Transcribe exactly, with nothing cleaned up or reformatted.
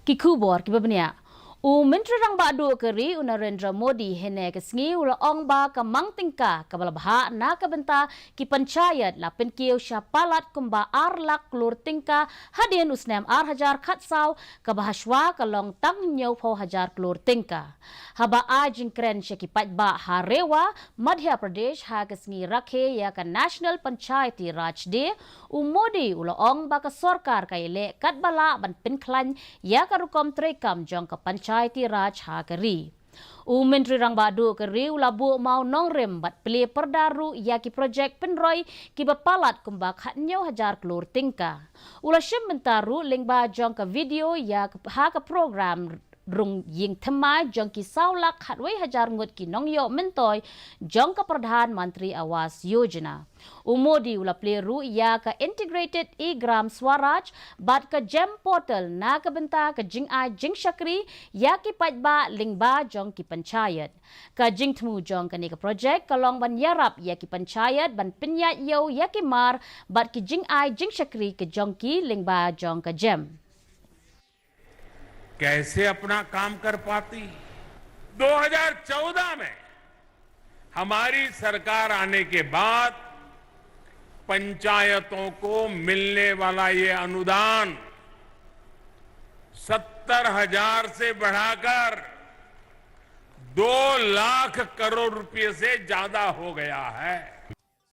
Ki khubor kiba bniah. U Myntri Rangbah Duh ka ri u Narendra Modi hynne ka sngi u la ong ba ka mang tyngka kaba la bhah na ka bynta ki panchayat la pynkiew sha palat kumba ar lak klur tyngka hadien u snem ar hajar khatsaw, kaba hashwa ka long tang hynñiewphew hajar klur tyngka. Haba ai jingkren sha ki paidbah ha Rewa, Madhya Pradesh ha ka sngi rakhe ïa ka National Panchayati Raj Day, u Modi u la ong ba ka sorkar ka ïaleh katba lah ban pynkhlaiñ ïa ka rukom treikam jong ka Panchayati Raj ha ka ri. U Myntri Rangbah Duh ka ri u la buh mawnongrim bad plie pyrda ruh ïa ki projek pynroi kiba palat kumba khathynñiew hajar klur tyngka. U la shim bynta ruh lyngba jong ka video ïa ka, ha ka program rung ïing thymmai jong ki saw lak khatwei hajar ngut ki nongïoh myntoi jong ka Pradhan Mantri Awas Yojana. U Modi u la plie ruh ïa ka Integrated E-Gram Swaraj bad ka GEM portal na ka bynta ka jingai jingshakri ïa ki paidbah lyngba jong ki panchayat. Ka jingthmu jong kane ka projek ka long ban ïarap ïa ki panchayat ban pynïaid ïew ïa ki mar bad ki jingai jingshakri ka jong ki lyngba jong ka GEM. कैसे अपना काम कर पाती। दो हज़ार चौदह में हमारी सरकार आने के बाद पंचायतों को मिलने वाला ये अनुदान सत्तर हज़ार से बढ़ाकर दो लाख करोड़ रुपए से ज्यादा हो गया है।